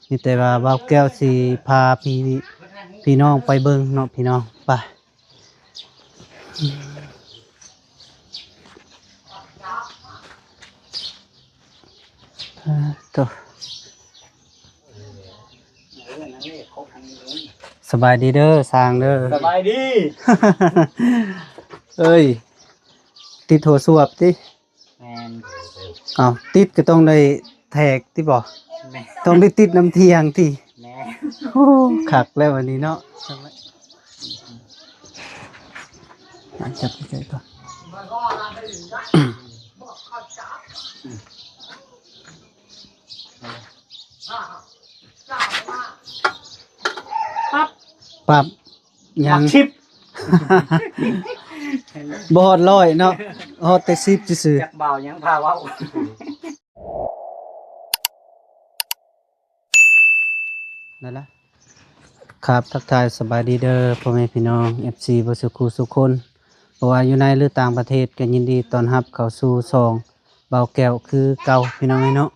ມີແຕ່ວ່າບ່າວແກ້ວຊິພາພີ່ ພີ່ນ້ອງໄປເບິ່ງເນາະ ພີ່ນ້ອງ ໄປ. ໂຕ ສະບາຍດີເດີ ຊ່າງເດີ. ສະບາຍດີ. ເອີຍ ຕິດໂທລະສັບຕິ? ແມ່ນ. ເອົ້າ ຕິດກໍຕ້ອງໄດ້ແທກຕິບໍ? ແມ່ນ. ຕ້ອງໄດ້ຕິດນຳທ່ຽງຕິ? ແມ່ນ. ໂອ້ ຄັກແລ້ວອັນນີ້ເນາະ. ຈັບໃກ້ໆກ່ອນ. ປັບ ປັບ ຍັງ ຫຼັກສິບ ບໍ່ຮອດຮ້ອຍເນາະ ຮອດແຕ່ສິບຊື່ໆ. ຈັກບ່າວຍັງພາເວົ້າ ນັ້ນລະ. ຄັບ ທັກທາຍສະບາຍດີເດີພໍ່ແມ່ພີ່ນ້ອງ ເອັຟຊີ ເບິດສູ່ຄູ່ສູ່ຄົນ ບໍ່ວ່າຢູ່ໃນ ຫຼື ຕ່າງປະເທດ ກໍຍິນດີຕ້ອນຮັບເຂົ້າສູ່ຊ່ອງ ບ່າວແກ້ວຄືເກົ່າ ພີ່ນ້ອງເອີຍເນາະ.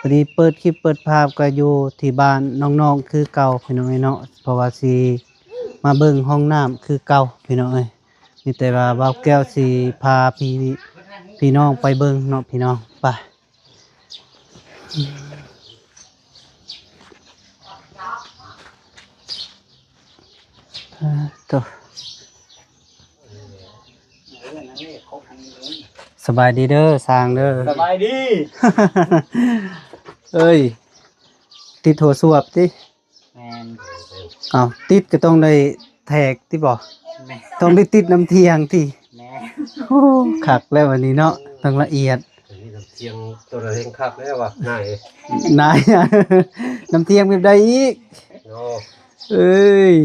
ພໍດີເປີດຄລິບເປີດພາບກໍຢູ່ທີ່ບ້ານນ້ອງໆຄືເກົ່າ ພີ່ນ້ອງເອີຍເນາະ ເພາະວ່າຊິມາເບິ່ງຫ້ອງນ້ຳຄືເກົ່າ ພີ່ນ້ອງເອີຍ. ມີແຕ່ວ່າບ່າວແກ້ວຊິພາພີ່ ພີ່ນ້ອງໄປເບິ່ງເນາະ ພີ່ນ້ອງ ໄປ. ໂຕ ສະບາຍດີເດີ ຊ່າງເດີ. ສະບາຍດີ. ເອີຍ ຕິດໂທລະສັບຕິ? ແມ່ນ. ເອົ້າ ຕິດກໍຕ້ອງໄດ້ແທກຕິບໍ? ແມ່ນ. ຕ້ອງໄດ້ຕິດນຳທ່ຽງຕິ? ແມ່ນ. ໂອ້ ຄັກແລ້ວອັນນີ້ເນາະ ຕ້ອງລະອຽດ. ອັນນີ້ນຳທ່ຽງໂຕລະແຮງຄັກແລ້ວວ່ານາຍ ນາຍ ນຳທ່ຽງແບບໃດອີກ? ໂອ້ ເອີຍ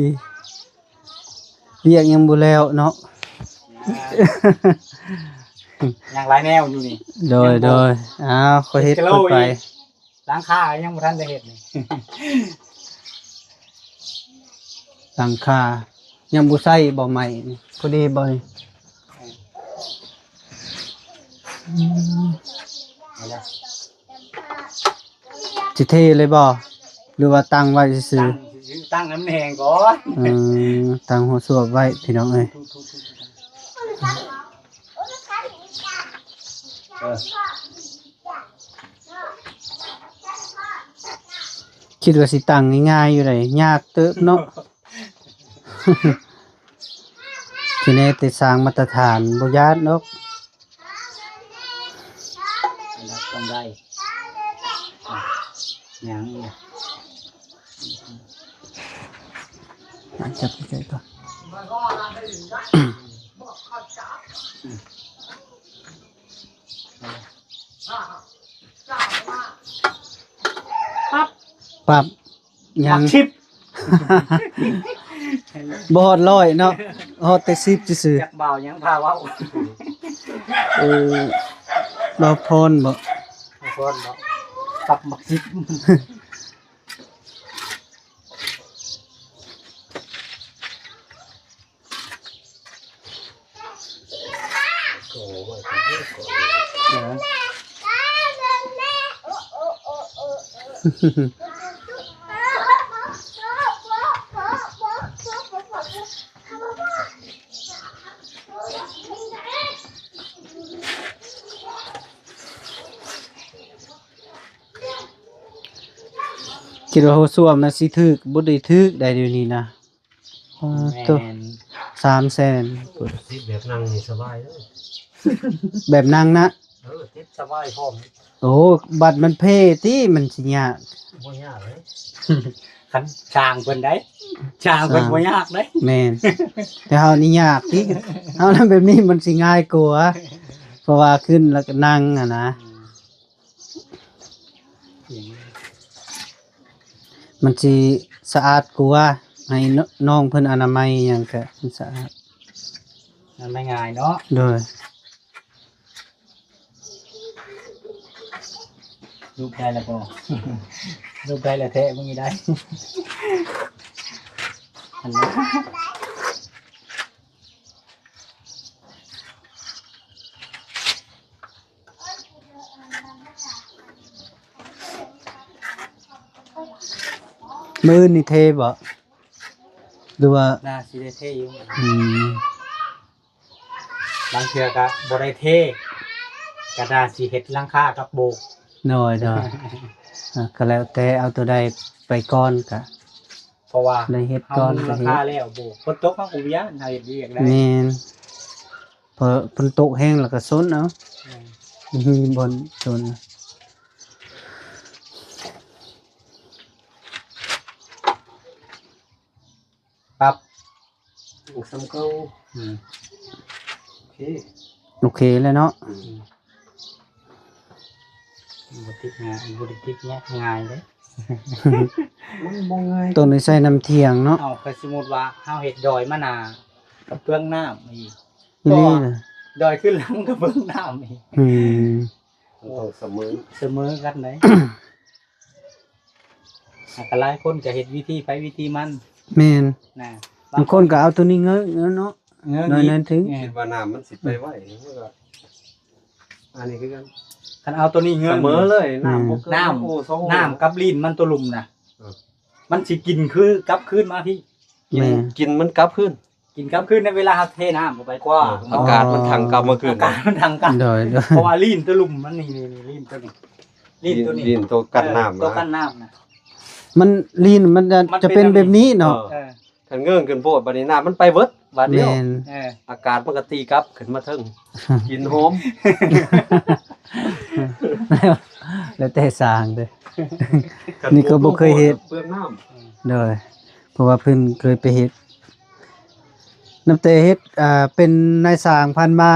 ວຽກຍັງບໍ່ແລ້ວເນາະ ຍັງຫຼາຍແນວຢູ່ນີ້. ໂດຍ ຍັງບໍ່ ໂດຍ ອ້າວ ຂ້ອຍເຮັດ ເຈັດກິໂລ ຂ້ອຍໄປ ອີກ. ຫຼັງຄາຍັງບໍ່ທັນໄດ້ເຮັດນີ້ ຫຼັງຄາຍັງບໍ່ໃຊ້ບໍ່ໄໝ້ນີ້ ພໍດີບໍ່ນີ້? ອືມ ເອົາລະ ຊິເທເລີຍບໍ່ ຫຼືວ່າຕັ້ງໄວ້ຊື່ໆ? ຕັ້ງ ຕັ້ງໃຫ້ມັນແຫ້ງກ່ອນ. ເອີ ຕັ້ງຫົວສວບໄວ້ ພີ່ນ້ອງເອີຍ. ເອີ ຄິດວ່າຊິຕັ້ງງ່າຍໆຢູ່ໃດ໋ ຍາກເຕີບເນາະ. ທີ່ແນ່ແຕ່ສ້າງມາດຕະຖານ ບໍ່ຢ້ານດອກ. ອັນນັ້ນຕ້ອງໄດ້ ຍັງ ຈັບໃກ້ໆກ່ອນ. ປັບ ປັບ ຍັງ ຫຼັກສິບ ບໍ່ຮອດຮ້ອຍເນາະ ຮອດແຕ່ສິບຊື່ໆ. ຈັກບ່າວຍັງພາເວົ້າ. ໂອ້ ບ່າວພອນບໍ? ບ່າວພອນບໍ? ປັບຫຼັກສິບ. ຄິດວ່າຫົວສ້ວມນະຊິຖືກ ບໍ່ໄດ້ຖືກໃດດຽວນີ້ນະ. ປາດໂທ້ ແມ່ນ ສາມແສນ. ຕິດແບບນັ່ງນີ້ສະບາຍເດີ ແບບນັ່ງນະ. ເອີ ຕິດສະບາຍພ້ອມ. ໂອ້ ບັດມັນເພຕິ ມັນຊິຍາກ? ບໍ່ຍາກເລີຍ ຄັນຊ່າງເພິ່ນໄດ໋ ຊ່າງເພິ່ນ ຊ່າງ ບໍ່ຍາກເດ້. ແມ່ນ ແຕ່ເຮົານີ້ຍາກຕິ ເຮົານຳແບບນີ້ມັນຊິງ່າຍກວ່າ ເພາະວ່າຂຶ້ນແລ້ວກໍນັ່ງຫັ້ນນະ. ມັນຊິສະອາດກວ່າ ໃຫ້ນ- ນ້ອງເພິ່ນອະນາໄມຫຍັງກະມັນສະອາດ ອະນາໄມງ່າຍເນາະ. ໂດຍ ລູກໄດ້ແລ້ວບໍ່? ລູກໄດ້ແລ້ວແທ້ມື້ນີ້ໄດ້ ອັນນັ້ນ. ເ ມື້ອື່ນນີ້ເທບໍ່ ຫຼືວ່າ? ໜ້າຊິໄດ້ເທຢູ່. ອືມ ບາງເທື່ອກໍບໍ່ໄດ້ເທ ກໍໜ້າຊິເຮັດຫຼັງຄາກັບໂບກ. ໂດຍ ໂດຍ ອ່າ ກໍແລ້ວແຕ່ເອົາຕົວໃດໄປກ່ອນກະ ເພາະວ່າໄດ້ເຮັດກ່ອນ ເຮົາມຸງຫຼັງຄາແລ້ວໂບກ ຝົນຕົກເຮົາກໍບໍ່ຢ້ານ ເຮົາເຮັດວຽກໄດ້. ແມ່ນ ເພາະຝົນຕົກແຮງແລ້ວກໍຊົນເອົາ. ແມ່ນ ບໍ່ມີບ່ອນຊົນ. ປັບ ຍັງສ່ຳເກົ່າ. ອືມ ໂອເຄ ໂອເຄແລ້ວເນາະ. ອືມ ບໍ່ຕິດງ່າຍ ບໍ່ໄດ້ຕິດຍາກງ່າຍເດ້. ມັນບໍ່ງ່າຍ ຕ້ອງໄດ້ໃຊ້ນ້ຳຖຽງເນາະ. ເອົາ ຄືສົມມຸດວ່າເຮົາເຮັດດອຍມາໜ້າ ກໍເປືອງນ້ຳອີກ. ອີ່ຫຼີນະ ດອຍຂຶ້ນຫຼັງກໍເປືອງນ້ຳອີກ. ອືມ ມັນຕ້ອງສະເໝີ ສະເໝີກັນໄດ໋. ແລ້ວກໍຫຼາຍຄົນກໍເຮັດວິທີໃຜວິທີມັນ. ແມ່ນ ນະ ບາງຄົນກໍເອົາຕົວນີ້ເງີ້ເນາະ ເງີ້ໜ້ອຍໜຶ່ງ ຄິດວ່ານ້ຳມັນຊິໄປໄວ ມັນກໍ ອັນນີ້ຄືກັນ ຄັນເອົາຕົວນີ້ເງີ້ ສະເໝີເລີຍ ນ້ຳ ອືມ ບໍ່ເກີນ ນ້ຳ ໂອ້ ສອງ ນ້ຳກັບລີ້ນມັນຕົວລຸ່ມນະ ເອີ ມັນຊິກິນຄືກັບຄືນມາພີ້. ກິນ ແມ່ນ ກິນມັນກັບຄືນ ກິນກັບຄືນໃນເວລາເຮົາເທນ້ຳອອກໄປກວ່າ ເອີ ອາກາດມັນຖັງກັບມາຄືນ ອາກາດມັນຖັງກັບ. ໂດຍ ໂດຍ ເພາະວ່າລີ້ນຕົວລຸ່ມມັນນີ້ ນີ້ ນີ້ ລີ້ນຕົວນີ້ ລີ້ນຕົວນີ້ ລີ້ນຕົວກັນນ້ຳ ເອີ ຕົວກັນນ້ຳນະ. ມັນ ລີ້ນມັນຈະ ມັນຈະເປັນແບບນີ້ເນາະ. ເອີ ເອີ ຄັນເງີ້ຂຶ້ນໂພດ ບັດນີ້ນ້ຳມັນໄປເບິດບາດດຽວ. ແມ່ນ ເອີ ອາກາດມັນກໍຕີກັບຂຶ້ນມາເທິງ ກິ່ນຫອມ. ແລ້ວແຕ່ຊ່າງເດີ້ ນີ້ກໍບໍ່ເຄີຍເຮັດ ເປືອງນ້ຳ. ໂດຍ ເພາະວ່າເພິ່ນເຄີຍໄປເຮັດ ນັບແຕ່ເຮັດ ອ່າ ເປັນນາຍຊ່າງຜ່ານມາ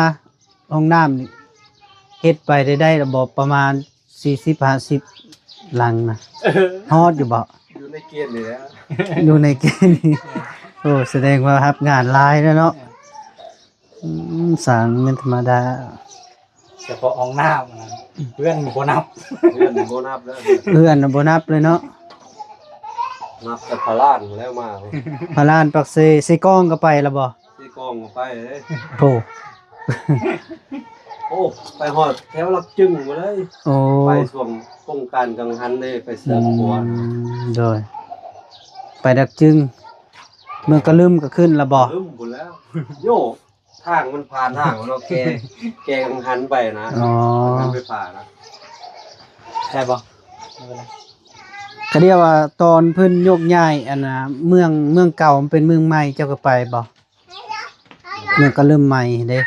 ຫ້ອງນ້ຳນີ້ເຮັດໄປໄດ້ ໄດ້ລະບໍ່ ປະມານສີ່ສິບຫ້າສິບຫຼັງນະ? ຮອດຢູ່ບໍ່? ຢູ່ໃນເກນນີ້ແຫຼະ ຢູ່ໃນເກນນີ້. ໂອ້ ສະແດງວ່າຮັບງານຫຼາຍແລ້ວເນາະ. ອືມ ສ້າງແມ່ນທຳມະດາ ສະເພາະຫ້ອງນ້ຳນະ ເຮືອນບໍ່ນັບ ເຮືອນບໍ່ນັບແລ້ວ ເຮືອນບໍ່ນັບເລີຍເນາະ. ນັບແຕ່ພະລານແລ້ວມາ ພະລານ ປາກເຊ ເຊກອງກໍໄປລະບໍ່? ເຊກອງກໍໄປເດ້. ໂອ້ ໂອ້ ໄປຮອດແຖວຫຼັກຈຶງພຸ້ນເລີຍ. ໂອ້ ໄປຊ່ວງໂຄງການກັງຫັນເດ້ ໄປເຊື່ອມ ອືມ ຂົວ. ໂດຍ ໄປຫຼັກຈຶງ ເມືອງກະລຶມກໍຂຶ້ນລະບໍ່? ກະລຶມພຸ້ນແລ້ວ ໂຍ ທາງມັນຜ່ານທາງເນາະ ແກ່ ແກ່ກັງຫັນໄປນະ. ອໍ ກັງຫັນໄຟຟ້ານະ ໄດ້ບໍ່? ບໍ່ເປັນໄລ. ກະດຽວວ່າຕອນເພິ່ນໂຍກຍ້າຍ ອັນນ່າ ເມືອງ ເມືອງເກົ່າມັນເປັນເມືອງໃໝ່ ເຈົ້າກໍໄປບໍ່? ເມືອງກະລຶມໃໝ່ເດ້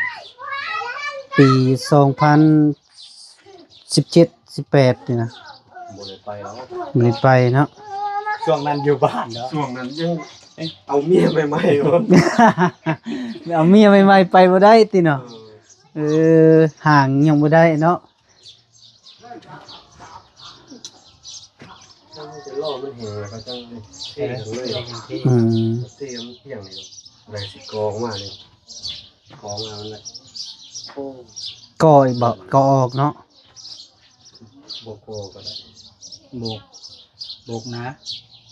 ປີສອງພັນສິບເຈັດ ສິບແປດນີ້ນະ. ບໍ່ໄດ້ໄປແລ້ວ ບໍ່ໄດ້ໄປເນາະ. ຊ່ວງນັ້ນຢູ່ບ້ານເນາະ ຊ່ວງນັ້ນຍັງເອົາເມຍໃໝ່ໆຢູ່ ເອົາເມຍໃໝ່ໆ ໄປບໍ່ໄດ້ຕິເນາະ. ເອີ ເອີ ຫາງຍັງບໍ່ໄດ້ເນາະ. ເຈົ້າຈະລໍມັນແຫ້ງແລ້ວເຂົາເຈົ້າເທລົງເລີຍ. ອືມ ເທໃຫ້ມັນພຽງນີ້ ແລ້ວຊິກອອກມານີ້ ກອອກມາມັນແຫຼະ. ໂອ້ ກໍອີກບໍ່? ກໍອອກເນາະ. ບໍ່ກໍກໍໄດ້ ໂບກ ໂບກໜາ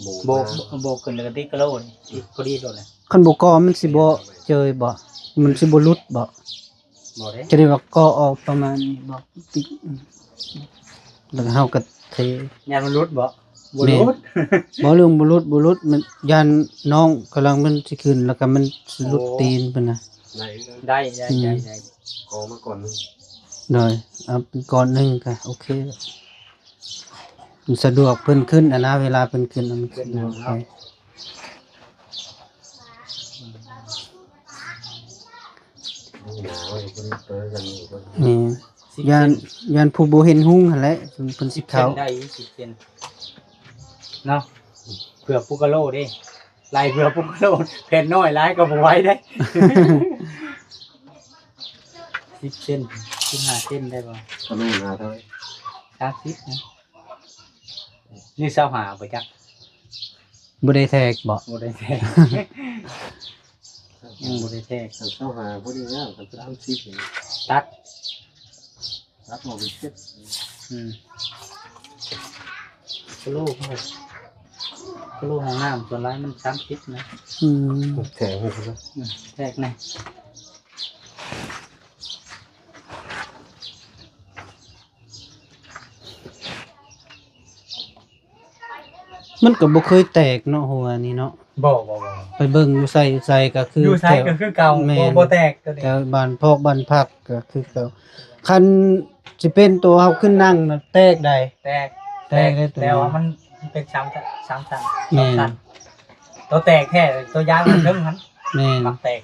ໂບກ ໂບກ ໜາ ໂບກຂຶ້ນແລ້ວກໍຕິດກະໂຫຼນີ້ ຕິດພໍດີໂລດນະ. ຄັນບໍ່ກໍມັນຊິບໍ່ເຈີຍບໍ່? ມັນຊິບໍ່ຫຼຸດບໍ່? ບໍ່ເດ້ ຈະໄດ້ວ່າກໍອອກປະມານນີ້ບໍ່ ຕິດ ແລ້ວເຮົາກໍເທ ຢ້ານມັນຫຼຸດບໍ່? ບໍ່ຫຼຸດ ບໍ່ເລື່ອງບໍ່ຫຼຸດ ບໍ່ຫຼຸດ ມັນຢ້ານນ້ອງກຳລັງມັນຊິຂຶ້ນ ແລ້ວກໍມັນຊິຫຼຸດ ໂອ້ ຕີນເພິ່ນນະ. ໄດ້ ໄດ້ ອືມ ໄດ້ ໄດ້ ກໍມາກ່ອນໜຶ່ງ ໂດຍ ເອົາເປັນກ່ອນໜຶ່ງກໍໂອເຄ ມັນສະດວກເພິ່ນຂຶ້ນຫັ້ນນະ ເວລາເພິ່ນຂຶ້ນມັນສະດວກ ຂຶ້ນເນາະ. ແມ່ນ ຢ້ານ ຢ້ານຜູ້ບໍ່ເຫັນຮຸ່ງຫັ້ນແຫຼະ ເພິ່ນ ເພິ່ນຊິເຂົ້າ ສິບເຊັນໄດ້ຢູ່ ສິບເຊັນເນາະ ເພື່ອປຸກກະໂລເດ້ ໄລ່ເພື່ອປຸກກະໂລ ແຜ່ນນ້ອຍຫຼາຍກໍບໍ່ໄຫວເດ້. ສິບເຊັນ ສິບຫ້າເຊັນໄດ້ບໍ່? ກະໂລລະເທົ່າໃດ? ສາມສິບນະ ນີ້ຊາວຫ້າບໍ່ຈັກ. ບໍ່ໄດ້ແທກບໍ່? ບໍ່ໄດ້ແທກ ຍັງບໍ່ໄດ້ແທກ. ຄັນຊາວຫ້າພໍດີງາມ ຄັນສາມສິບນີ້ຕັດ ຕັດອອກເປັນເຈັດ. ອືມ ກະໂລ ກະໂລຫ້ອງນ້ຳສ່ວນຫຼາຍມັນສາມສິບນະ. ອືມ ແທກໃຫ້ເພິ່ນເນາະ ອືມ ແທກນະ. ເ ມັນກໍບໍ່ເຄີຍແຕກເນາະ ຫົວນີ້ເນາະ. ບໍ່ ບໍ່ ບໍ່ ໄປເບິ່ງຢູ່ໃສຢູ່ໃສກໍຄື ຢູ່ໃສກໍຄືເກົ່າ. ແມ່ນ ບໍ່ ບໍ່ແຕກຕົວນີ້. ແຖວບ້ານພອກບ້ານພັກກໍຄືເກົ່າ. ຄັນຊິເປັນຕົວເຮົາຂຶ້ນນັ່ງນະແຕກໃດ໋. ແຕກ ແຕກ ແຕກເລີຍຕົວນີ້ ແຕ່ວ່າມັນ ມັນເປັນສາມ ສາມຊັ້ນ. ແມ່ນ ສາມຊັ້ນ. ຕົວແຕກແທ້ ຕົວຢາງມັນເທິງຫັ້ນ. ແມ່ນ ມັກແຕກ.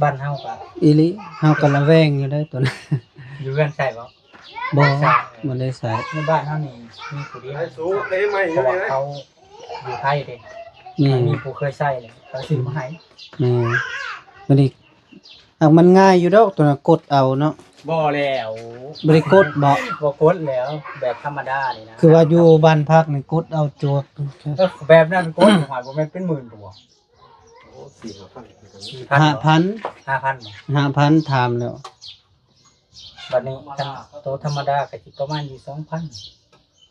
ບ້ານເຮົາກໍ ອີ່ຫຼີ ເຮົາກໍລະແວງຢູ່ເດ້ຕົວນັ້ນ. ຢູ່ເຮືອນໃຊ້ບໍ່? ບໍ່ ບໍ່ໄດ້ໃຊ້. ໃນບ້ານເຮົານີ້ມີຜູ້ດຽວ ໃຫ້ສູເຕະໃໝ່ ເພາະວ່າເຂົາຢູ່ໄທເດ້. ແມ່ນ ມັນມີຜູ້ເຄີຍໃຊ້ເລີຍ ເຂົາຊື້ມາໃຫ້. ແມ່ນ ບັດນີ້ ອັກ ມັນງ່າຍຢູ່ດອກ ຕົວນັ້ນກົດເອົາເນາະ. ບໍ່ແລ້ວ ບໍ່ໄດ້ກົດບໍ່? ບໍ່ກົດແລ້ວ ແບບທຳມະດານີ້ນະ. ຄືວ່າຢູ່ບ້ານພັກນີ້ກົດເອົາຈວກ. ເອີ ແບບນັ້ນກົດ ຫາຍບໍ່ແມ່ນເປັນໝື່ນຕົວ. ໂອ້ ສີ່ຫ້າພັນ ຫ້າພັນ ຫ້າພັນບໍ່? ຫ້າພັນ ຫ້າພັນ ຖາມແລ້ວ. ບັດນີ້ ໂຕທຳມະດາກໍຊິປະມານຢູ່ສອງພັນ.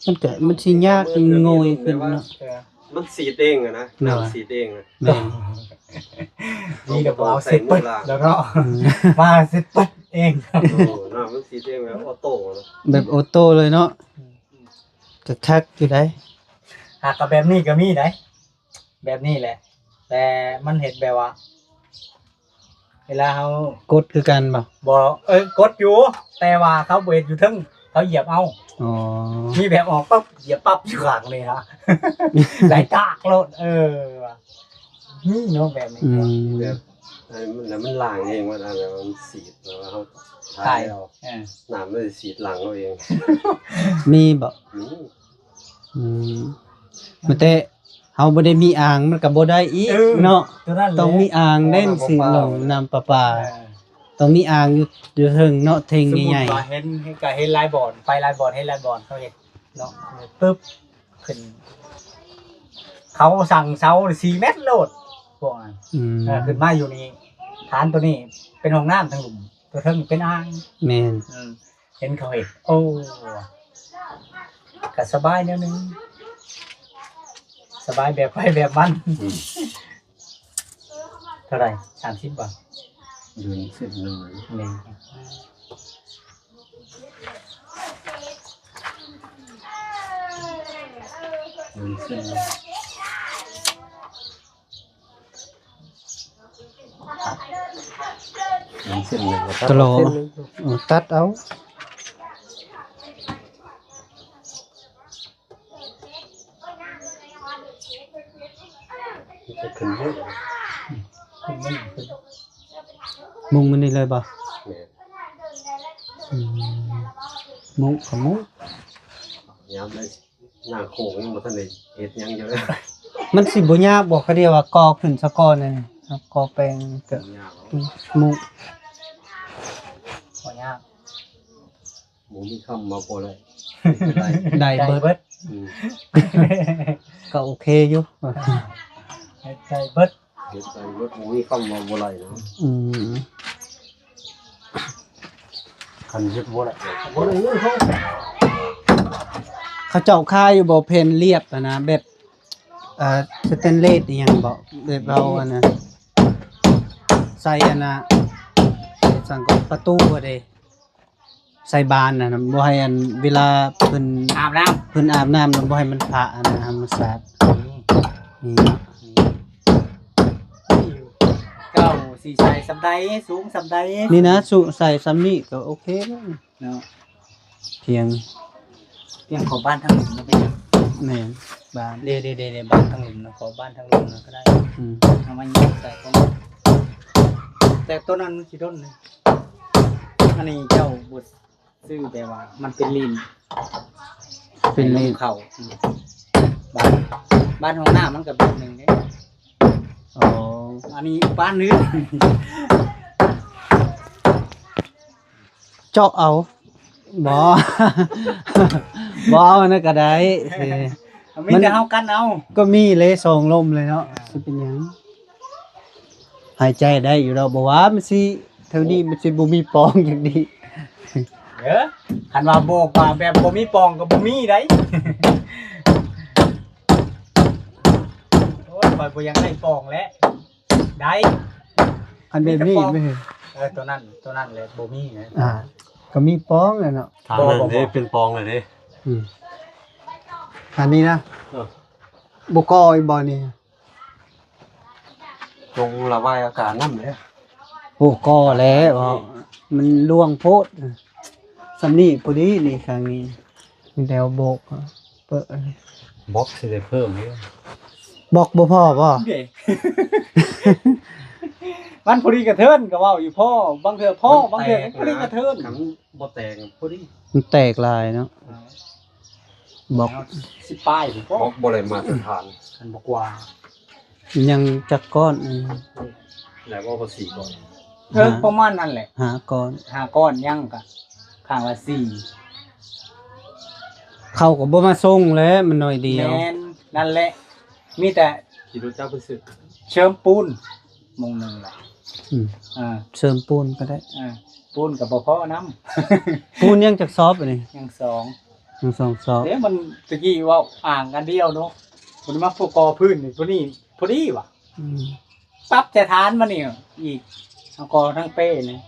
ມັນກໍ ມັນຊິຍາກໂງ່ຍຂຶ້ນເນາະ. ເອີ ມັນສີດເອງຫັ້ນນະ. ໂດຍ ນ້ຳສີດເອງນະ. ແມ່ນ ນີ້ກໍບໍ່ເອົາເສັດປຶດແລ້ວເນາະ. ອືມ ມາເສັດປຶດເອງ. ໂອ້ ນ້ຳມັນສີດເອງແບບອໍໂຕ້ນະ. ແບບອໍໂຕ້ເລີຍເນາະ. ອືມ ກໍຄັກຢູ່ໃດ໋. ຫາກກໍແບບນີ້ກໍມີໃດ໋. ແບບນີ້ແຫຼະ ແຕ່ມັນເຮັດແບບວ່າ ເວລາເຮົາ ກົດຄືກັນບໍ່? ບໍ່ ເອີ ກົດຢູ່ ແຕ່ວ່າເຂົາບໍ່ເຮັດຢູ່ເທິງ ເຂົາຢຽບເອົາ. ອໍ ມີແບບອອກປັບ ຢຽບປັບຢູ່ຂ້າງນີ້ນະ ໄຫຼຕາກໂລດ. ເອີ ວ່າມີເນາະແບບນີ້. ອືມ ແບບ ອັນນັ້ນມັນ ແລ້ວມັນລ້າງເອງວ່າ ແລ້ວມັນສີດ ແລ້ວເຮົາຖ່າຍ ຖ່າຍອອກ. ເອີ ນ້ຳມັນຊິສີດຫຼັງເຮົາເອງ. ມີບໍ່? ມີ. ອືມ ມັນແຕ່ເຮົາບໍ່ໄດ້ມີອ່າງ ມັນກໍບໍ່ໄດ້ອີກ ເອີ ເນາະ. ຕົວນັ້ນແຫຼະ ຕ້ອງມີອ່າງເດ້ ມັນຊິລົງນ້ຳປະປາ. ເອີ ຕ້ອງມີອ່າງຢູ່ ຢູ່ເທິງເນາະ ເທັງໃຫຍ່ໆ. ສົມມຸດວ່າເຫັນ ເຫັນ ກໍເຫັນຫຼາຍບ່ອນ ໄປຫຼາຍບ່ອນ ເຫັນຫຼາຍບ່ອນເຂົາເຮັດເນາະ ປຶບ ຂຶ້ນ ເຂົາສັ່ງເສົາສີ່ແມັດໂລດ ພວກນັ້ນ. ອືມ ເອີ ຂຶ້ນມາຢູ່ນີ້ ຖານຕົວນີ້ເປັນຫ້ອງນ້ຳທາງລຸ່ມ ຕົວເທິງເປັນອ່າງ. ແມ່ນ ອືມ ເຫັນເຂົາເຮັດ ໂອ້ ກໍສະບາຍແນວໜຶ່ງ ສະບາຍແບບໃຜແບບມັນ. ອືມ ເທົ່າໃດ? ສາມສິບ ບໍ່? ເດືອນສິບໜຶ່ງ ແມ່ນ ເດືອນສິບໜຶ່ງ. ມັນເສັ້ນໜຶ່ງກໍຕັດ ຕະຫຼໍ ເສັ້ນໜຶ່ງ ເອີ ຕັດເອົາ. ມັນຈະຂຶ້ນເຍອະ ຂຶ້ນ ມຸງມັນນີ້ເລີຍບໍ່? ແມ່ນ ອືມ ມຸງກໍມຸງ ຍາມໃດ ໜ້າໂຄກຍັງບໍ່ທັນໄດ້ເຮັດຫຍັງຢູ່ເລີຍ. ມັນຊິບໍ່ຍາກບໍ່? ເຂົາເອີ້ນວ່າກໍ່ຂຶ້ນສະກ່ອນນັ້ນ ກໍ່ແປງ ບໍ່ຍາກ ມຸງ ບໍ່ຍາກ ບໍ່ມີຄຳວ່າບໍ່ໄດ້ ໄດ້ເບິດ ໄດ້ເບິດ ອືມ ກໍໂອເຄຢູ່ ເຮັດໄດ້ເບິດ. ເຮັດໄດ້ເບິດ ບໍ່ມີຄຳວ່າບໍ່ໄດ້ເນາະ. ອືມ ຄັນເຮັດບໍ່ໄດ້ ບໍ່ໄດ້ເງິນເຂົາ. ເຂົາເຈົ້າຂາຍຢູ່ບໍ່ ແຜ່ນລຽບຫັ້ນນະ ແບບ ເອີ ສະແຕນເລດອີ່ຫຍັງບໍ່ ແບບເຮົາອັນນະ ໃສ່ອັນນະ ສັງກະ ປະຕູຫັ້ນເດ. ໃສ່ບານນະ ບໍ່ໃຫ້ອັນ ເວລາເພິ່ນ ອາບນ້ຳ ເພິ່ນອາບນ້ຳນະ ບໍ່ໃຫ້ມັນປະອັນນະ ໃຫ້ມັນສາດ. ອືມ ນີ້ເນາະ ນີ້ ເຈົ້າຊິໃສ່ສ່ຳໃດ ສູງສ່ຳໃດ? ນີ້ນະ ສູງ ໃສ່ສ່ຳນີ້ກໍໂອເຄແລ້ວເນາະ. ພຽງ ພຽງຂອບບ້ານທາງລຸ່ມນະ ແມ່ນ ບ້ານ ເດໆໆໆ ບ້ານທາງລຸ່ມນະ ຂອບບ້ານທາງລຸ່ມນະກໍໄດ້. ອືມ ເອົາມາຍິງໃສ່ຕົວນັ້ນ ແຕ່ຕົວນັ້ນມັນຊິດົນ. ອັນນີ້ເຈົ້າບໍ່ ຊື້ແບບວ່າມັນເປັນລີ້ນ ເປັນລີ້ນ ໃຫ້ລົມເຂົ້າ. ອືມ ບານ ບານຫ້ອງນ້ຳມັນກໍແບບໜຶ່ງເດ້. ອໍ ອັນນີ້ບານອື່ນ ເຈາະເອົາ ບໍ່ ບໍ່ເອົາອັນນັ້ນກໍໄດ້. ເອີ ມີແຕ່ເຮົາກັນເອົາ ກໍມີເລີຍ ສອງລົມເລີຍເນາະ. ອ່າ ຊິເປັນຫຍັງ? ຫາຍໃຈໄດ້ຢູ່ດອກ ບໍ່ວ່າມັນຊິ ແຖວນີ້ມັນຊິບໍ່ມີປ່ອງຈັ່ງນີ້. ເອີ ຄັນວ່າບອກວ່າແບບບໍ່ມີປ່ອງກໍບໍ່ມີໄດ໋. ໂອ້ຍ ຂ້ອຍບໍ່ຢາກໄດ້ປ່ອງແຫຼະ ໄດ້ ຄັນແບບນີ້ ມີແຕ່ປ່ອງ ແມ່ນ ເອີ ຕົວນັ້ນ ຕົວນັ້ນແຫຼະບໍ່ມີນະ. ອ່າ ກໍມີປ່ອງແຫຼະເນາະ ຖາມນັ້ນເດ້ ບໍ່ ບໍ່ ບໍ່ ເປັນປ່ອງແລ້ວເດ້. ອືມ ອັນນີ້ນະ ເອີ ບໍ່ກໍ່ອີກບໍ່ນີ້? ຈົ່ງລະບາຍອາກາດນຳເດ້. ໂອ້ ກໍ່ແລ້ວ ມັນລ່ວງໂພດ. ສ່ຳນີ້ພໍດີນີ້ ຂ້າງນີ້ ມີແຕ່ໂບກ ເປີ ບລັອກຊິໄດ້ເພີ່ມຢູ່. ບລັອກບໍ່ພໍບໍ່? ເດ້ ມັນພໍດີກະເທີນ ກະເວົ້າຢູ່ພໍ ບາງເທື່ອພໍ ບາງເທື່ອກະບໍ່ດີກະເທີນ. ຄັນບໍ່ແຕກພໍດີ ມັນແຕກຫຼາຍເນາະ. ບລັອກ ເອົາ ສິບປາຍພຸ້ນບໍ? ບລັອກບໍ່ໄດ້ມາດຕະຖານ. ຄັນບໍ່ກວ່າ ຍັງຈັກກ້ອນ? ອືມ ໄດ້ບໍ່ ບໍ່ສີ່ກ້ອນ? ເອີ ຫ້າ ປະມານນັ້ນແຫຼະ ຫ້າກ້ອນ ຫ້າກ້ອນ ຍັງກະຂ້າງລະສີ່. ເຂົາກະບໍ່ມາສົ່ງແຫຼະ ມັນໜ້ອຍດຽວ. ແມ່ນ ນັ້ນແຫຼະ ມີແຕ່ຂີ່ລົດຈັກໄປຊື້ ເສີມປູນ ໂມງໜຶ່ງລະ. ອືມ ອ່າ ເສີມປູນກະໄດ້. ອ່າ ປູນກະບໍ່ພໍນຳ. ປູນຍັງຈັກສອບອັນນີ້? ຍັງສອງ ຍັງສອງສອບ. ເດ້ ມັນຕະກີ້ເວົ້າອ່າງອັນດຽວເນາະ ມັນມາພໍກໍ່ພື້ນນີ້ ໂຕນີ້ພໍດີຫວາ. ອືມ ປັບແຕ່ຖານມານີ້ອີກ ເອົາກໍ່ທັງເປ້ນີ້.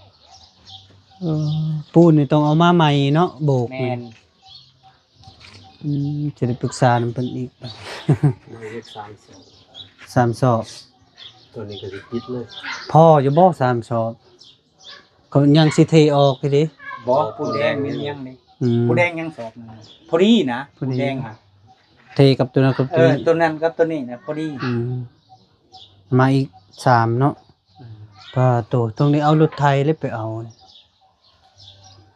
ເອີ ປູນນີ້ຕ້ອງເອົາມາໃໝ່ເນາະ ໂບກ. ແມ່ນ. ອືມ ຈະໄດ້ປຶກສານຳເພິ່ນອີກ. ໄດ້ເຮັດສາມສອບ ສາມສອບ. ໂຕນີ້ກະຊິປິດເລີຍ. ພໍຢູ່ບໍ່ສາມສອບ? ເຂົາຍັງຊິເທອອກຢູ່ເດ. ບໍ່ ປູນແດງມີຍັງເດ. ອືມ ປູນແດງຍັງສອບໜຶ່ງ ພໍດີນະ. ປູນແດງຫະ ເທກັບໂຕນັ້ນກັບໂຕນີ້ ເອີ ໂຕນັ້ນກັບໂຕນີ້ນະ ພໍດີ. ອືມ ມາອີກສາມເນາະ. ອືມ ປາໂຕ ຕ້ອງໄດ້ເອົາລົດໄຖເລີຍໄປເອົາ.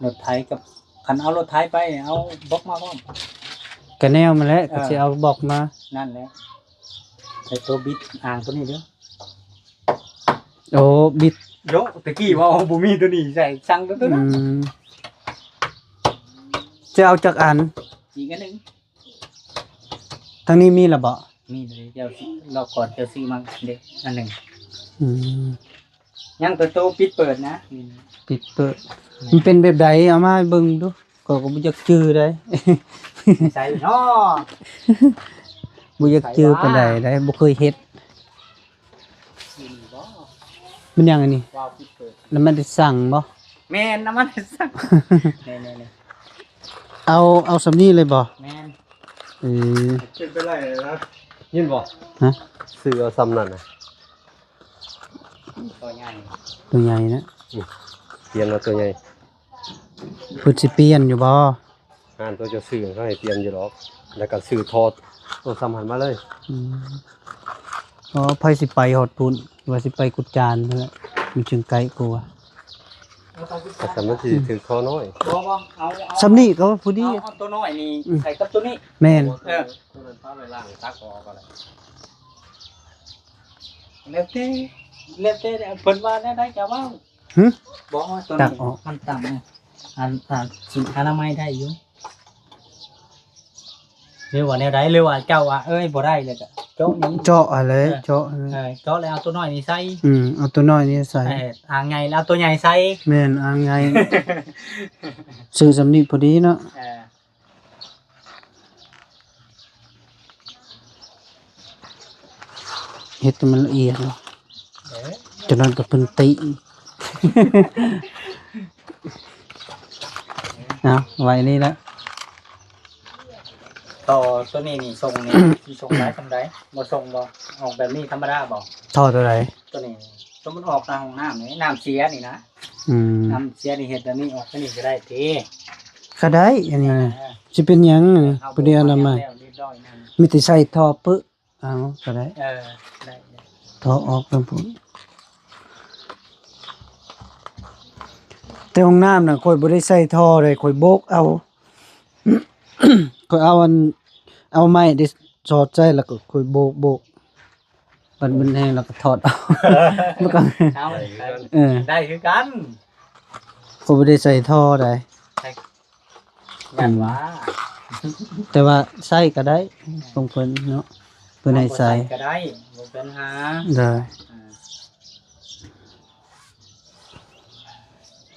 ລົດໄຖກັບ ຄັນເອົາລົດໄຖໄປ ເອົາບລັອກມາພ້ອມ. ກະແນວມັນແຫຼະ ເອີ ກະຊິເອົາບລັອກມາ. ນັ້ນແຫຼະ ໃສ່ໂຕບິດອ່າງໂຕນີ້ເດີ້. ໂອ້ ບິດ. ໂຍ ຕະກີ້ວ່າບໍ່ມີໂຕນີ້ໃສ່ ສັ່ງໂຕນັ້ນ. ອືມ ຈະເອົາຈັກອັນ? ອີກອັນໜຶ່ງ. ທາງນີ້ມີລະບໍ່? ມີເດ ດຽວຊິ ລໍກ່ອນ ດຽວຊື້ມາເດ ອັນໜຶ່ງ. ອືມ ຍັງແຕ່ໂຕປິດເປີດນະ. ປິດເປີດ ມັນເປັນແບບໃດ? ເອົາມາໃຫ້ເບິ່ງດູ ຂ້ອຍກະບໍ່ຢາກຈື່ໃດ. ໃສ່ເນາະ ບໍ່ຢາກຈື່ປານໃດໃດ ບໍ່ເຄີຍເຮັດ. ນີ້ບໍ່? ມັນຫຍັງອັນນີ້? ວາວປິດເປີດ. ນ້ຳມັນໄດ້ສັ່ງບໍ່? ແມ່ນ ນ້ຳມັນໄດ້ສັ່ງ. ນີ້ໆໆ ເອົາ ເອົາສ່ຳນີ້ເລີຍບໍ່? ແມ່ນ. ເອີ ເປັນໄປໄດ້ນະ ຍິນບໍ່? ຮະ? ຊື້ເອົາສ່ຳນັ້ນນະ ໂຕໃຫຍ່ ໂຕໃຫຍ່ນະ. ອືມ ປ່ຽນເອົາໂຕໃຫຍ່. ເພິ່ນຊິປ່ຽນຢູ່ບໍ່? ຮ້ານໂຕເຈົ້າຊື້ເຂົາໃຫ້ປ່ຽນຢູ່ດອກ ແລ້ວກະຊື້ທໍ່ໂຕສ່ຳຫັ້ນມາເລີຍ. ອືມ ອໍ ໃຜຊິໄປຮອດພຸ້ນ ວ່າຊິໄປກຸດຈານພຸ້ນແຫຼະ ມັນຈຶ່ງໃກ້ກວ່າ. ແຕ່ມັນຊິຖືກທໍ່ນ້ອຍ. ບໍ່ ບໍ່ ເອົາ ເອົາ ສ່ຳນີ້ກະພໍດີ. ເອົາ ເອົາໂຕນ້ອຍນີ້ ອືມ ໃສ່ກັບໂຕນີ້. ແມ່ນ. ເອີ ໂຕນັ້ນປະໄວ້ລ້າງ ຕັກອອກກະໄດ້. ແລ້ວແຕ່ ແລ້ວແຕ່ເພິ່ນວ່າແນວໃດກະເວົ້າ. ຫຶ? ບໍ່ ໂຕນີ້ມັນຕ່ຳ ອັນ ອັນ ອະນາໄມໄດ້ຢູ່ ຫຼືວ່າແນວໃດ? ຫຼືວ່າເຈົ້າວ່າ ເອີຍ ບໍ່ໄດ້ ແລ້ວກະເຈາະນີ້ ເຈາະຫັ້ນແຫຼະ. ເອີ ເຈາະ ເອີ ເຈາະແລ້ວເອົາໂຕນ້ອຍນີ້ໃສ່. ອືມ ເອົາໂຕນ້ອຍນີ້ໃສ່. ເອີ ອ່າງໃຫຍ່ແລ້ວເອົາໂຕໃຫຍ່ໃສ່. ແມ່ນ ອ່າງໃຫຍ່ ຊື້ສ່ຳນີ້ພໍດີເນາະ. ເອີ ເຮັດໃຫ້ມັນລະອຽດເນາະ. ເອີ ຈະນັ້ນກະເພິ່ນຕິ. ເອົາ ໄວ້ນີ້ລະ. ທໍ່ໂຕນີ້ນີ້ ຊົງນີ້ ຊິຊົງຫຼາຍສ່ຳໃດ? ບໍ່ຊົງບໍ່? ອອກແບບນີ້ທຳມະດາບໍ່? ທໍ່ໂຕໃດ? ໂຕນີ້ ສົມມຸດອອກທາງຫ້ອງນ້ຳນີ້ ນ້ຳເສຍນີ້ນະ. ອືມ ນ້ຳເສຍນີ້ເຮັດແບບນີ້ ອອກແບບນີ້ກະໄດ້ຕິ? ກະໄດ້ ອັນນີ້ນະ. ເອີ ຊິເປັນຫຍັງ ອັນນີ້ ເຮົາ ພໍດີອະນາໄມ ມີແຕ່ໃສ່ທໍ່ປຶ ເອົາກະໄດ້. ເອີ ໄດ້ ທໍ່ອອກນຳພຸ້ນ. ແຕ່ຫ້ອງນ້ຳນະ ຂ້ອຍບໍ່ໄດ້ໃສ່ທໍ່ໃດ ຂ້ອຍໂບກເອົາ ຂ້ອຍເອົາອັນ ເອົາໄມ້ໄດ້ສອດໃສ່ ແລ້ວກະຂ້ອຍໂບກໆ ບັດມັນແຫ້ງແລ້ວກະຖອດເອົາ ແລ້ວກະ ເອົາ ເອີ ໄດ້ຄືກັນ. ຂ້ອຍບໍ່ໄດ້ໃສ່ທໍ່ໃດ ໃສ່ ຢ້ານວ່າ ແຕ່ວ່າໃສ່ກະໄດ້ຂອງເພິ່ນເນາະ ເພິ່ນໃຫ້ໃສ່ ໃສ່ກະໄດ້ ບໍ່ເປັນຫາ. ໂດຍ ອ່າ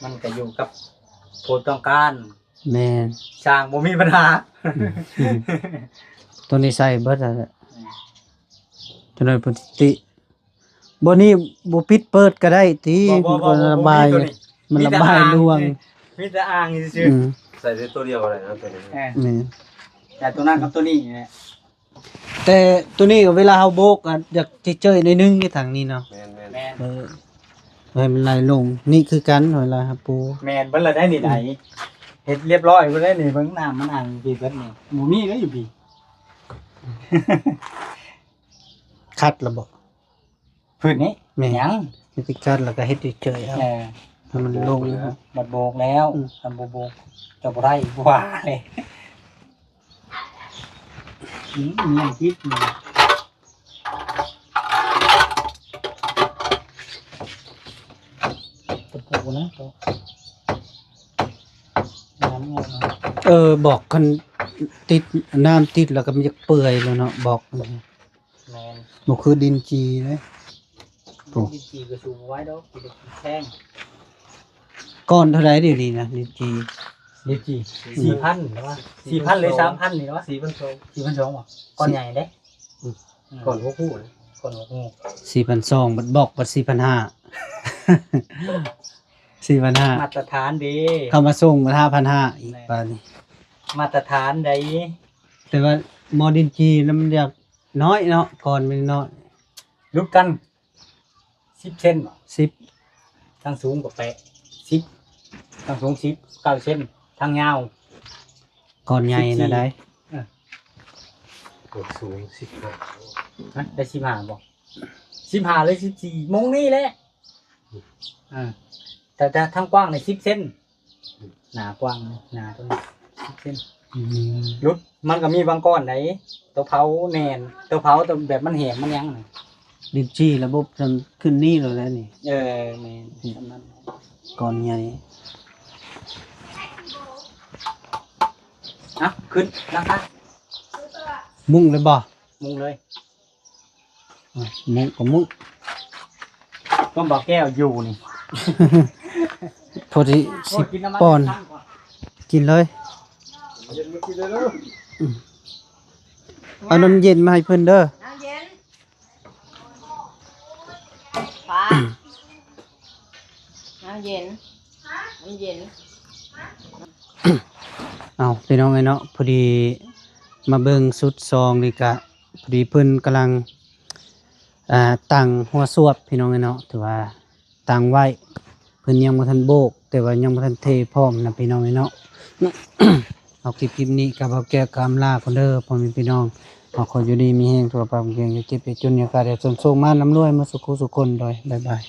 ມັນກະຢູ່ກັບຜູ້ຕ້ອງການ. ແມ່ນ ຊ່າງບໍ່ມີບັນຫາ. ອືມ ໂຕນີ້ໃສ່ເບິດຫັ້ນແຫຼະ. ອືມ ໂຕນັ້ນເພິ່ນຕິ ບໍ່ນີ້ບໍ່ປິດເປີດກະໄດ້ຕິ? ບໍ່ ບໍ່ ມັນລະບາຍ ບໍ່ມີໂຕນີ້ ມັນລະບາຍລ່ວງ ມີແຕ່ອ່າງຊື່ໆ. ອືມ ໃສ່ແຕ່ໂຕດຽວກະໄດ້ນະໂຕນີ້. ເອີ ແມ່ນ. ແຕ່ຕົວນັ້ນກັບຕົວນີ້ແຫຼະ ແຕ່ຕົວນີ້ກໍເວລາເຮົາໂບກກໍຢາກເຈີຍໆໜ້ອຍໜຶ່ງຢູ່ທາງນີ້ເນາະ ແມ່ນໆ ແມ່ນ ເອີ ໃຫ້ມັນໄຫຼລົງ ນີ້ຄືກັນ ເວລາເຮົາປູ ແມ່ນເບິດລະໄດ໋ນີ້ໄດ໋ ອືມ ເຮັດລຽບຮ້ອຍເບິດແລ້ວນີ້ ເບິ່ງນ້ຳມັນອັ່ງຢູ່ພີ້ເບິດນີ້ ບໍ່ມີເລີຍຢູ່ພີ້ ຂັດລະບໍ່? ພື້ນນີ້ ແມ່ນ ຍັງ ເຮັດຄືກັນ ແລ້ວກໍເຮັດເຈີຍໆເອົາ ເອີ ໃຫ້ມັນລົງ ໂບກແລ້ວ ບັດໂບກແລ້ວ ອືມ ຄັນບໍ່ໂບກ ເຈົ້າບໍ່ໄດ້ ບໍ່ວ່າເລີຍ ອືມ ຍັງຕິດຢູ່ ຕະປູນະ ໂຕ ນ້ຳອອກມາ ເອີ ບອກຄັນຕິດ ນ້ຳຕິດແລ້ວກໍມັນຢາກເປື່ອຍແລ້ວເນາະ ບອກ ແມ່ນ ບໍ່ຄືດິນຈີເດ້ ໂອ້ ດິນຈີກໍສູ້ບໍ່ໄຫວດອກ ກິນແພງ ກ້ອນເທົ່າໃດດຽວນີ້ນະ ດິນຈີ ດິນຈີ ສີ່ພັນ ຫຼືວ່າ ສີ່ພັນ ຫຼື ສາມພັນ ນີ້ວະ ສີ່ພັນສອງ ສີ່ພັນສອງ ບໍ່ ກ້ອນໃຫຍ່ເດ້ ອືມ ອືມ ກ້ອນຫົວຄູ່ນະ ກ້ອນຫົວຄູ່ ສີ່ພັນສອງ ບັດບອກບັດ ສີ່ພັນຫ້າ ສີ່ພັນຫ້າ ມາດຕະຖານເດ້ ເຂົ້າມາສົ່ງບັດ ຫ້າພັນຫ້າ ອີກ ແມ່ນ ບາດນີ້ ມາດຕະຖານໃດ ແຕ່ວ່າໝໍ້ດິນຈີນະ ມັນຢາກ ນ້ອຍເນາະ ກ້ອນມັນນ້ອຍ ຫຼຸດກັນສິບເຊັນ ສິບ ທາງສູງກໍແປດ ສິບ ທາງສູງສິບ ເກົ້າເຊັນ ທາງຍາວ ກ້ອນໃຫຍ່ນະໄດ໋ ເອີ ກ້ອນສູງສິບຫ້າ ຮະ ໄດ້ສິບຫ້າບໍ່ ສິບຫ້າ ຫຼື ສິບສີ່ ມົງນີ້ແຫຼະ ອ່າ ແຕ່ ແຕ່ທາງກວ້າງນີ້ສິບເຊັນ ໜ້າກວ້າງ ໜ້າຕົວນີ້ສິບເຊັນ ອືມ ຫຼຸດ ມັນກໍມີບາງກ້ອນໃດ໋ ຕົວເຜົາແໜ້ນ ຕົວເຜົາ ຕົວແບບມັນແຫ້ງມັນຫຍັງນະ ດິນຈີລະບົບຂຶ້ນນີ້ໂລດແລ້ວນີ້ ເອີ ແມ່ນ ອືມ ສ່ຳນັ້ນ ກ້ອນໃຫຍ່ ເອົາ ຂຶ້ນຫຼັງຄາ ມຸງເລີຍບໍ່? ມຸງເລີຍ. ອ່ະ ມຸກກໍມຸກ ຕ້ອງບໍ່ແກ້ວຢູ່ນີ້ ພໍດີຊິ ໂອ້ຍ ກິນນ້ຳມັນ ປ້ອນ ທັງກ່ອນ ກິນເລີຍ ເຢັນມາກິນເລີຍເດີ ອືມ ເອົານ້ຳເຢັນມາໃຫ້ເພິ່ນເດີ ນ້ຳເຢັນ ຟ້າ ນ້ຳເຢັນ ນ້ຳເຢັນ ເອົາ ພີ່ນ້ອງເອີຍເນາະ ພໍດີມາເບິ່ງຊຸດສອງນີ້ກະ ພໍດີເພິ່ນກຳລັງ ອ່າ ຕັ້ງຫົວສວບ ພີ່ນ້ອງເອີຍເນາະ ຖືວ່າຕັ້ງໄວ້ ເພິ່ນຍັງບໍ່ທັນໂບກ ແຕ່ວ່າຍັງບໍ່ທັນເທພ້ອມນະ ພີ່ນ້ອງເອີຍເນາະ. ເອົາ ຄລິບ ຄລິບນີ້ກະ ບ່າວແກ້ວກະອຳລາກ່ອນເດີ ພໍ່ແມ່ພີ່ນ້ອງ ຂໍຢູ່ດີມີແຮງ ສຸຂະພາບແຂງແຮງ ຢ່າເຈັບຢ່າຈົນ ຢ່າຂາດ ໃຫ້ໂຊກໆມາ ລ່ຳລວຍໝົດສູ່ຄູ່ສູ່ຄົນ ໂດຍ ບາຍບາຍ.